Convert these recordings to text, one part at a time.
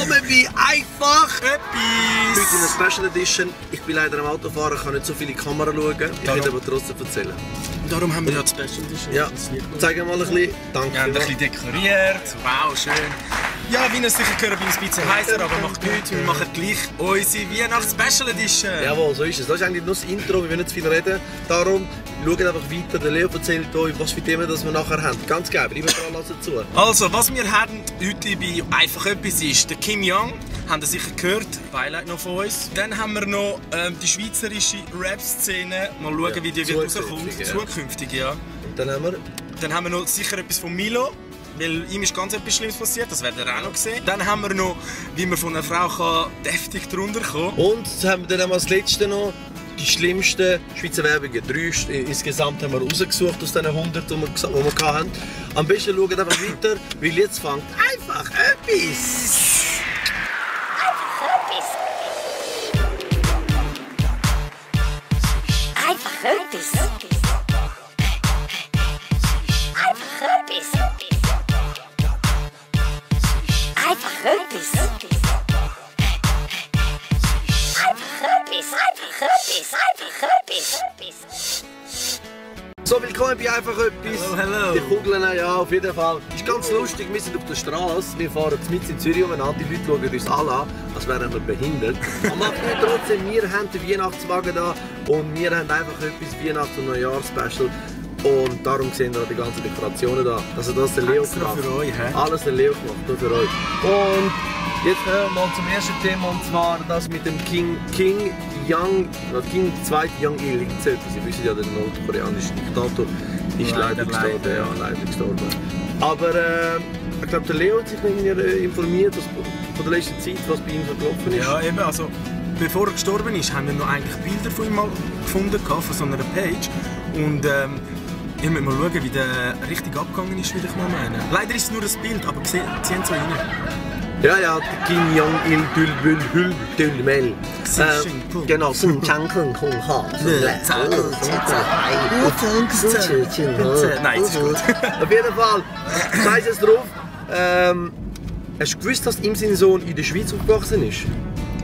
willkommen bei «Einfach etwas». Heute in der Special Edition. Ich bin leider am Autofahren, kann nicht so viele Kameras schauen. Ich werde aber trotzdem erzählen. Darum haben wir ja die Special Edition. Ja, zeig mal ein bisschen. Danke. Wir haben ein bisschen dekoriert. Wow, schön. Ja, wie ihr sicher gehört, bin ich ein bisschen heißer, aber macht nichts. Wir machen gleich unsere Weihnachts-Special Edition. Jawohl, so ist es. Das ist eigentlich nur das Intro, wir wollen nicht zu viel reden. Darum schaut einfach weiter. Der Leo erzählt euch, was für Themen das wir nachher haben. Ganz geil, bleibt dran, lasst zu. Also, was wir haben heute bei «Einfach etwas» ist der Kim Young. Habt ihr sicher gehört, Beileid noch von uns. Dann haben wir noch die schweizerische Rap-Szene. Mal schauen, wie die wird rauskommt. Ja. Zukünftig, ja. Und dann haben wir noch sicher etwas von Milo. Weil ihm ist ganz etwas Schlimmes passiert, das werdet ihr auch noch sehen. Dann haben wir noch, wie man von einer Frau deftig drunter kommen kann. Und haben wir dann als letzte noch die schlimmsten Schweizer Werbungen. 3 insgesamt haben wir rausgesucht aus diesen 100, die wir hatten. Am besten schaut einfach weiter, weil jetzt fängt «Einfach etwas». Einfach etwas. Einfach etwas. So, willkommen bei «Einfach etwas». Hello. Die Kugeln, ja, auf jeden Fall. Ist ganz lustig, wir sind auf der Straße, wir fahren mitten in Zürich umeinander, die Leute schauen uns alle an, als wären wir behindert. Aber macht nicht trotzdem, wir haben den Weihnachtswagen da und wir haben einfach etwas Weihnachts- und Neujahrs-Special. Und darum sehen wir die ganzen Dekorationen da. Also das der Leo gemacht. Für euch, he? Alles der Leo gemacht, nur für euch. Und jetzt hören wir mal zum ersten Thema, und zwar das mit dem King 2. Young Il. Sie wissen ja, der nordkoreanische Diktator ist leider gestorben. Ja, leider gestorben. Aber ich glaube, der Leo hat sich mit mir informiert von der letzten Zeit, was bei ihm gelaufen ist. Ja, eben, also bevor er gestorben ist, haben wir noch eigentlich Bilder von ihm mal gefunden, von so einer Page. Und ich muss mal schauen, wie der richtig abgegangen ist, würde ich mal meinen. Leider ist es nur ein Bild, aber sie haben so rein. Ja, ja, der Kim Young Il Dül Dül Mel. Genau, so ein Chankung Kung Ha. Nein, ist gut. Auf jeden Fall, scheiß es drauf. Hast du gewusst, dass ihm sein Sohn in der Schweiz aufgewachsen ist?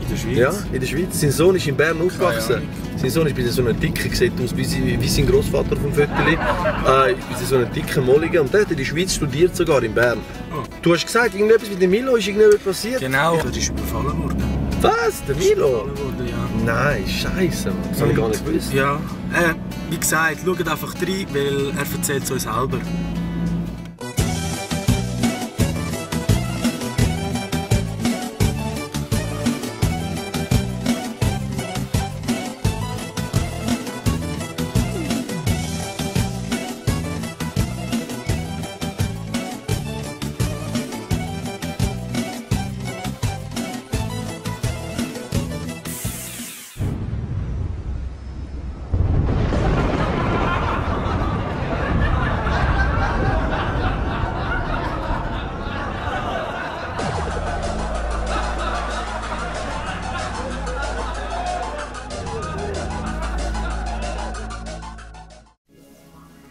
In der Schweiz? Ja, in der Schweiz. Sein Sohn ist in Bern aufgewachsen. Sein Sohn ist ein bisschen so ein Dicker, sieht aus wie sein Großvater vom Viertel. Ein bisschen so ein dicker Molliger. Und der hat in der Schweiz studiert, sogar in Bern. Oh. Du hast gesagt, irgendetwas mit dem Milo ist irgendetwas passiert? Genau, er ist überfallen worden. Was? Der Milo? Überfallen worden, ja. Nein, scheiße, Mann. Das habe ich gar nicht gewusst. Ja, wie gesagt, schaut einfach rein, weil er erzählt es uns selber.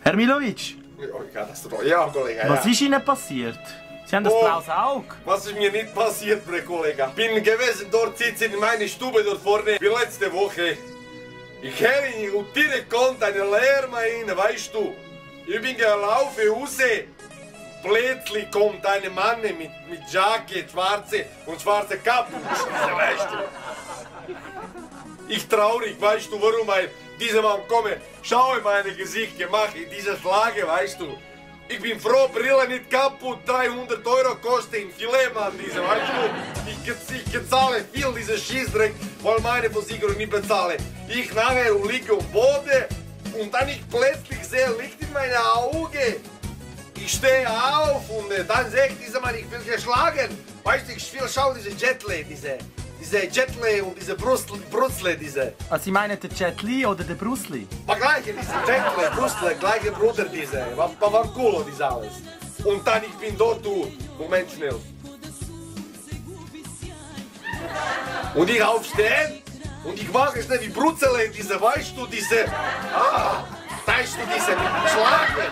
Herr Milovic, Ja, Kollege. was ist Ihnen passiert? Sie haben das Oh. blaues Auge. Was ist mir nicht passiert, Kollege? Bin gewesen dort sitzen in meiner Stube dort vorne, wie letzte Woche. Ich höre ihn und direkt kommt eine Lärm rein, weißt du. Ich bin gelaufen raus. Plötzlich kommt ein Mann mit Jacket, schwarze Kapuze, weißt du. Ich traurig, weißt du warum? Weil dieser Mann komme, schau in meine Gesicht, gemacht in dieser Schlage, weißt du. Ich bin froh, Brille nicht kaputt, 300 € kostet ein Filetmann, diese, weißt du. Ich bezahle viel diese Schießdreck, weil meine Versicherung nicht bezahle. Ich nachher liege am Boden und dann ich plötzlich sehe Licht in meine Augen. Ich stehe auf und dann sehe ich dieser Mann, ich will geschlagen. Weißt du, ich will schauen, diese Jetley, diese Jetley und diese Brustle, diese. Also Sie meinen den Jet Li oder den Bruce Lee? Aber gleiche, diese Jetley, Brustle, gleiche Bruder, diese. Pavanculo, diese alles. Und dann, ich bin dort, du. Moment schnell. Und ich aufstehen und ich mache schnell die Brutzele, diese, weißt du, diese. Weißt du, diese mit Schlagen.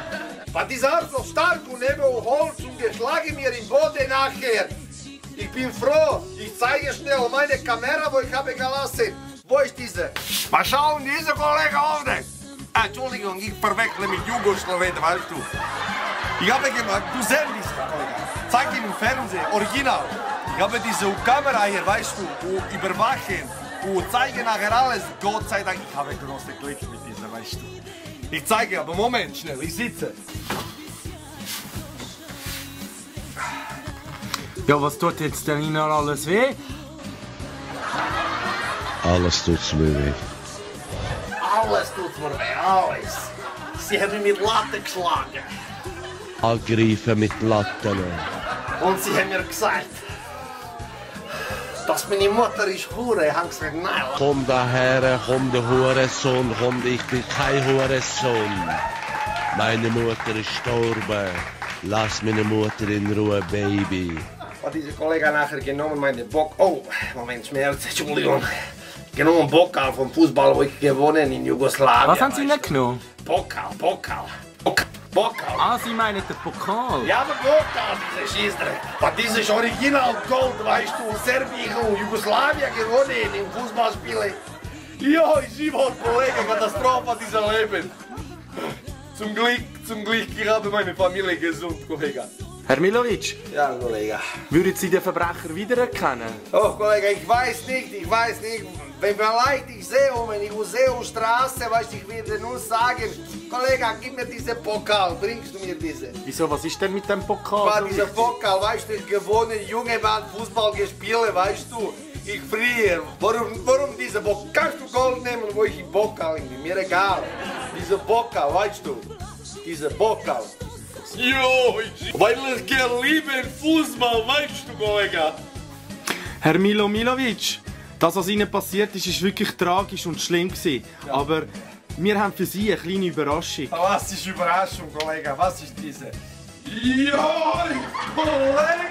Weil dieser Arzt noch stark und eben Holz und geschlagen mir im Boden nachher. Ich bin froh. Ich zeige schnell meine Kamera, wo ich habe gelassen. Wo ist diese? Mal schauen, diese Kollege auf den. Entschuldigung, ich verwechsle mit Jugoslawien, weißt du. Ich habe gemacht, du siehst diesen Kollege. Zeig ihn im Fernsehen, original. Ich habe diese Kamera hier, weißt du, überwachen und zeige nachher alles. Gott sei Dank, ich habe große Glück mit dieser, weißt du. Ich zeige, aber Moment, schnell, ich sitze. Ja, was tut jetzt der Nina alles weh? Alles tut's mir weh. Alles tut mir weh, alles. Sie haben mich mit Latten geschlagen. Angreifen mit Latten. Und sie haben mir gesagt, dass meine Mutter ist Hure. Ich habe gesagt, nein. Komm daher, komm der Hurensohn, komm, ich bin kein Hurensohn. Meine Mutter ist gestorben. Lass meine Mutter in Ruhe, Baby. Hat dieser Kollege nachher genommen, meine Bock. Oh, Moment, Schmerz, Entschuldigung. Genommen Pokal vom Fußball, wo ich gewonnen in Jugoslawien. Was haben Sie nicht genommen? Pokal. Ah, Sie meinen den Pokal? Ja, aber Pokal, diese Schießdreck. Aber diese ist original Gold, weißt du, Serbien und Jugoslawien gewonnen im Fußballspielen. Ja, ich schiebe Kollege, Katastrophe dieser Leben. Zum Glück, ich habe meine Familie gesund, Kollege. Herr Milovic, Ja, Kollege. würden Sie den Verbrecher wiedererkennen? Oh, Kollege, ich weiß nicht. Wenn vielleicht ich sehe, wenn ich sehe auf Straße, weißt du, ich würde nur sagen, Kollege, gib mir diese Pokal, bringst du mir diese? Wieso, was ist denn mit dem War Pokal? dieser Pokal, weißt du, ich gewonnen, junge Mann, Fußball gespielt, weißt du, ich friere. Warum diese Pokal? Kannst du Gold nehmen, wo ich in Pokal bin? Mir egal. Diese Pokal, weißt du, diese Pokal. Jo, weil ich gerne liebe Fußball, weißt du, Kollege. Herr Milovic, das, was Ihnen passiert ist, ist wirklich tragisch und schlimm gewesen. Ja. Aber wir haben für Sie eine kleine Überraschung. Was ist Überraschung, Kollege? Was ist diese? Ja, Kollege, meine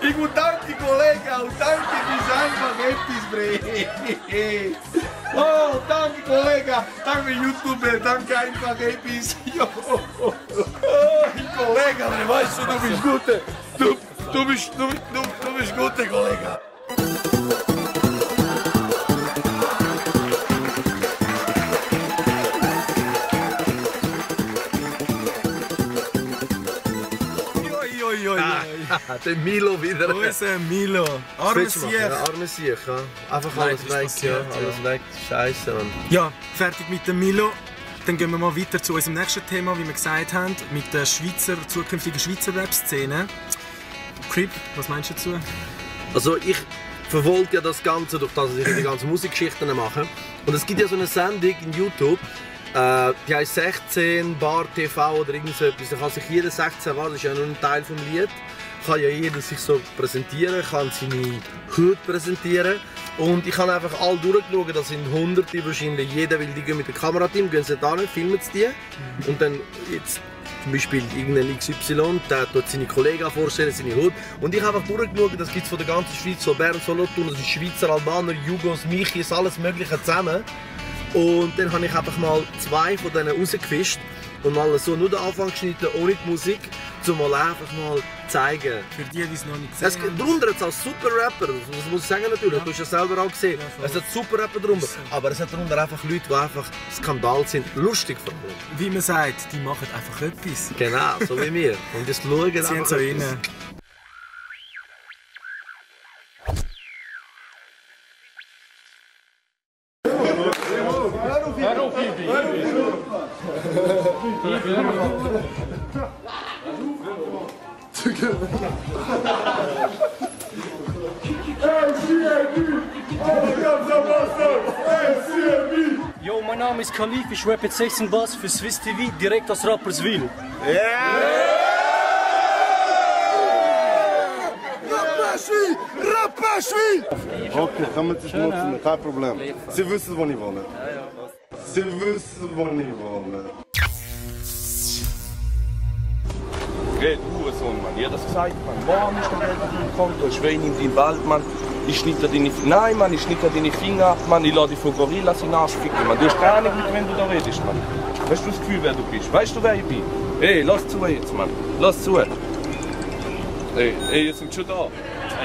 ich muss danke, Kollege, und danke, dass einfach etwas bringt. Oh, danke, Kollege, danke, YouTuber, danke, einfach etwas. Oh, Kollege, weißt du, du bist gut. Du bist gut, Kollege. Der Milo wieder. Unser Milo. Arme Sieg. Arme Sieg, ja. Einfach alles weg, ja. Alles weg. Scheiße, Mann. Ja, fertig mit dem Milo. Dann gehen wir mal weiter zu unserem nächsten Thema, wie wir gesagt haben, mit der zukünftigen Schweizer Rap-Szene. Crip, was meinst du dazu? Also ich verfolge ja das Ganze, durch das ich die ganzen Musikgeschichten mache. Und es gibt ja so eine Sendung in YouTube, die heißt 16 Bar TV oder irgend so etwas. Da kann sich jeder 16 Bar, das ist ja nur ein Teil vom Lied, kann ja jeder sich so präsentieren, kann seine Hut präsentieren. Und ich habe einfach alle durchgeschaut, das sind Hunderte wahrscheinlich. Jeder will, die gehen mit dem Kamerateam, gehen sie da nicht, filmen sie die. Und dann jetzt zum Beispiel irgendein XY, der tut seine Kollegen vorstellen, seine Hut. Und ich habe einfach durchgeschaut, das gibt es von der ganzen Schweiz, so Bern, Solothurn, das ist Schweizer, Albaner, Jugos, Michis, alles mögliche zusammen. Und dann habe ich einfach mal 2 von denen rausgefischt und mal so nur den Anfang geschnitten, ohne die Musik, um mal einfach mal zeigen. Für die, die es noch nicht gesehen haben. Darunter hat es als Super-Rapper, das muss ich sagen natürlich, du hast ja selber auch gesehen, Ja, es hat Super-Rapper drunter, aber es hat darunter einfach Leute, die einfach Skandal sind, lustig vor allem. Wie man sagt, die machen einfach etwas. Genau, so wie wir. Und das schauen Sie haben einfach so etwas. rein. Yo, mein Name ist Khalif, ich rappe 16 Bars für Swiss TV, direkt aus Rapperswil. Okay, kann man sich nutzen, kein Problem. Sie wissen, wo ich wohne. Sie wissen, wo ich wohne. Red, Hurensohn, Mann. Ja, das gesagt, Mann. Warum ist der Geld auf meinem Konto? Ich will in den Wald, Mann. Ich schnitte deine Finger. Nein, Mann, ich schnitte deine Finger ab, Mann. Ich lasse dich von Gorillas in den Arsch ficken, Mann. Du hast keine Ahnung, mit wem du da redest, Mann. Hast du das Gefühl, wer du bist? Weißt du, wer ich bin? Hey, lass zu jetzt, Mann. Lass zu. Hey, jetzt sind schon da.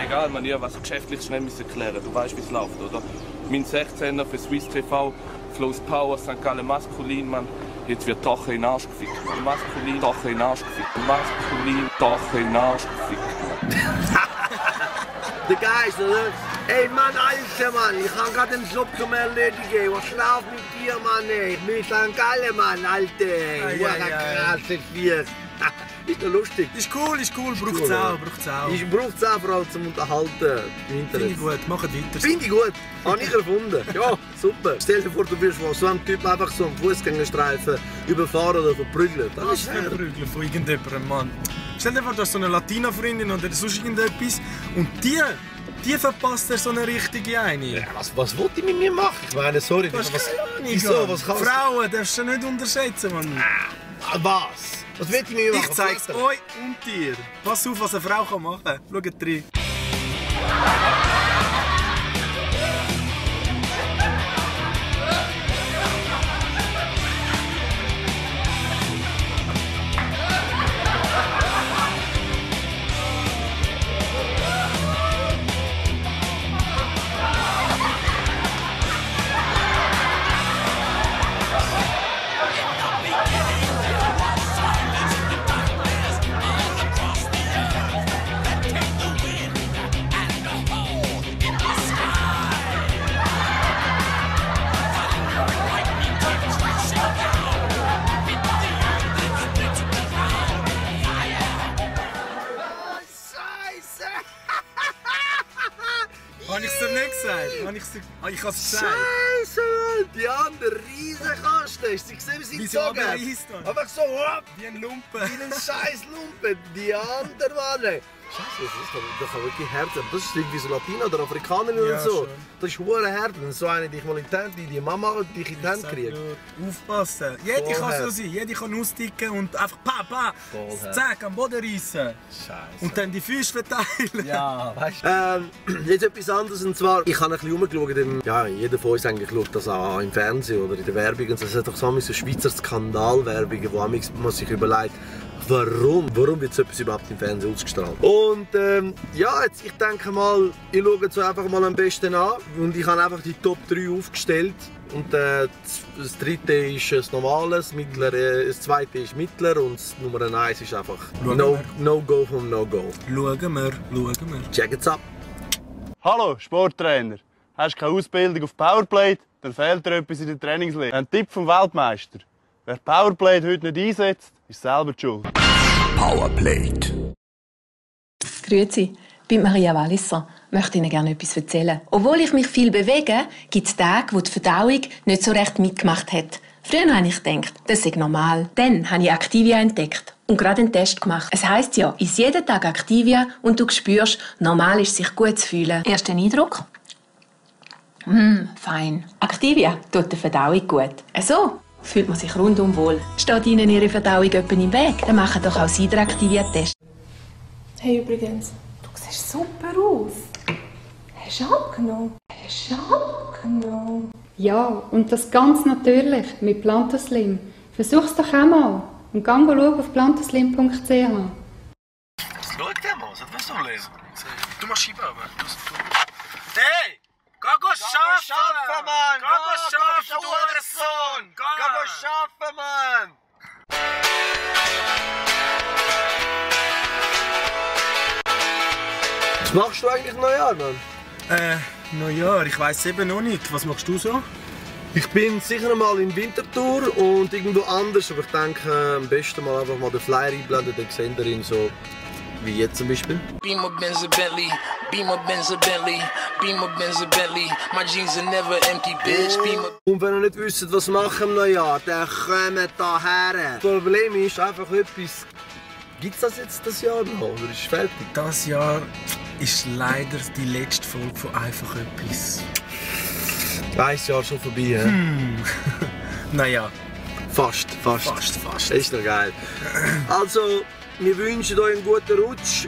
Egal, man, ich habe was geschäftlich schnell erklären. Du weißt, wie es läuft, oder? Mein 16er für Swiss TV, Flows Power, St. Gallen maskulin, Mann. Jetzt wird Tache in den Arsch gefickt. Maskulin, Tache in den Arsch gefickt. Maskulin, Tache in den Arsch gefickt. Der Geist, oder? Ey, Mann, Alter, Mann, ich kann gerade den Job zum Erledigen. Was schlaf mit dir, Mann, ey? Ich bin St. Gallen, Mann, Alter. Ja, krasse Vier. Ist doch lustig. Ist cool, braucht's auch. Ich braucht's auch vor allem zum Unterhalten im Internet. Finde ich gut, macht weiter. Finde ich gut, habe ich erfunden. Ja, super. Stell dir vor, du wirst von so einem Typ einfach so am Fußgängerstreifen überfahren oder verprügelt. Das ist verprügeln von irgendjemandem, Mann. Stell dir vor, du hast so eine Latina-Freundin oder sonst irgendetwas und die verpasst dir so eine richtige eine. Ja, was wollte ich mit mir machen? Ich meine, sorry. Wieso? Was kannst du? Frauen darfst du nicht unterschätzen, Mann. Was? Was will ich mit mir machen? Ich zeig's euch und dir. Pass auf, was eine Frau machen kann. Schaut rein. Habe ich es dir nicht gesagt? Ich habe es gesagt. Scheiße, Mann! Die andere Riesenkasten! Hast du gesehen, wie sie gezogen hat? Einfach so, hopp! Wie ein Lumpen. Wie ein scheiß Lumpen! Die andere, Mann! Scheiße, das kann wirklich Herz haben. Das ist irgendwie so Latina oder Afrikanerin oder so. Schon. Das ist hure Herz. Wenn so eine dich mal in die Mama dich in die Hände kriegt. Aufpassen. Jede kann so sein. Jede kann austicken und einfach zack, am Boden reissen. Scheiße. Und dann die Füße verteilen. Ja, weißt du. Jetzt etwas anderes. Und zwar, ich habe ein bisschen rumgeschaut. Ja, jeder von uns eigentlich schaut das auch im Fernsehen oder in der Werbung. Und es hat doch so Schweizer Skandalwerbungen, wo man sich überlegt, warum wird so etwas überhaupt im Fernsehen ausgestrahlt? Und ja, jetzt, ich denke mal, ich schaue es einfach mal am besten an. Und ich habe einfach die Top 3 aufgestellt. Und das dritte ist das Normale, das zweite ist Mittler und das Nummer 1 ist einfach No-Go vom No-Go. Schauen wir. Check's ab. Hallo, Sporttrainer. Hast du keine Ausbildung auf Powerplate? Dann fehlt dir etwas in der Trainingslehre. Ein Tipp vom Weltmeister. Wer Powerplate heute nicht einsetzt, ist selber die schuld. Powerplate. Grüezi, ich bin Maria Walliser. Ich möchte Ihnen gerne etwas erzählen. Obwohl ich mich viel bewege, gibt es Tage, wo die Verdauung nicht so recht mitgemacht hat. Früher habe ich gedacht, das sei normal. Dann habe ich Activia entdeckt und gerade einen Test gemacht. Es heisst ja, iss jeden Tag Activia und du spürst, normal ist, sich gut zu fühlen. Erster Eindruck? Fein. Activia tut der Verdauung gut. So fühlt man sich rundum wohl. Steht Ihnen Ihre Verdauung jemand im Weg? Dann machen doch auch Sie den Activia-Test. Hey, übrigens, du siehst super aus. Hast du abgenommen? Ja, und das ganz natürlich mit Plantoslim. Versuch's doch auch mal. Und geh schauen auf plantoslim.ch. Schau dir mal, was willst du lesen? Du machst Scheibe. Hey! Geh schaffen, Mann! Geh schaffen, du Hurensohn! Geh schaffen, Mann! Was machst du eigentlich Neujahr, Mann? Neujahr? Ich weiss eben noch nicht. Was machst du so? Ich bin sicher mal in Winterthur und irgendwo anders, aber ich denke, am besten mal einfach mal den Flyer einblenden, dann seht ihr ihn so, wie jetzt zum Beispiel. Beamer, Benz, Bentley, Beamer, Benz, Bentley, Beamer, Benz, Bentley, my jeans are never empty, bitch, Beamer. Und wenn ihr nicht wisst, was machen im Neujahr, dann kommt da her. Das Problem ist einfach etwas, gibt es das jetzt das Jahr noch oder ist es fertig? Das Jahr ist leider die letzte Folge von «Einfach etwas». Ein Jahr schon vorbei, hä? Naja. Fast. Ist doch geil. Also, wir wünschen euch einen guten Rutsch.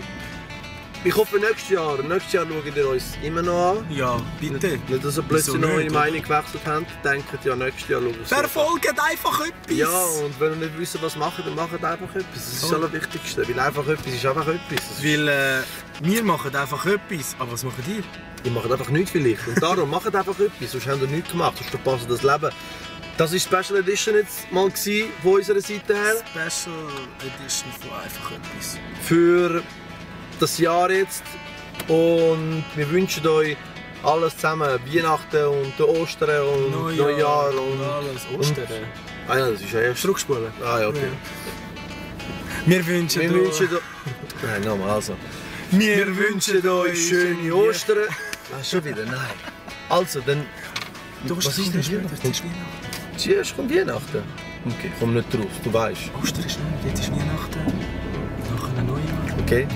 Ich hoffe nächstes Jahr schaut ihr uns immer noch an. Ja, bitte. Nicht, dass ihr plötzlich noch eure Meinung gewechselt habt. Denkt ja, nächstes Jahr schaut ihr Verfolgt einfach etwas! Ja, und wenn ihr nicht wisst, was machen, dann macht einfach etwas. Das ist das Allerwichtigste, weil einfach etwas ist einfach etwas. Weil wir machen einfach etwas, aber was macht ihr? Ihr macht einfach nichts vielleicht. Und darum macht einfach etwas, sonst habt ihr nichts gemacht, sonst verpasst ihr das Leben. Das war Special Edition jetzt mal von unserer Seite her. Special Edition von einfach etwas. Für das Jahr jetzt. Und wir wünschen euch alles zusammen. Weihnachten und Ostern und Neujahr und alles. Ostern? Ah ja, das ist ja erst. Zurückspulen. Ah ja, okay. Wir wünschen euch... Nein, nochmal also. Wir wünschen euch schöne Ostern. Ah, schon wieder? Nein. Also, dann... Was ist denn Weihnachten? Zuerst kommt Weihnachten. Okay, komm nicht raus, du weißt. Ostern ist nicht, jetzt ist Weihnachten. Nachher Neujahr. Okay.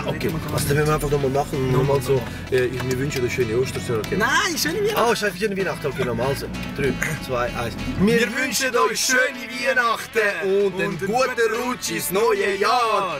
Okay. Also dann werden wir einfach nochmal machen. Nochmal so, wir wünschen euch schöne Ostern. Okay. Nein, schöne Weihnachten. Ah, schöne Weihnachten. Okay, nochmal. Also, 3, 2, 1. Wir wünschen euch schöne Weihnachten und einen guten Rutsch ins neue Jahr.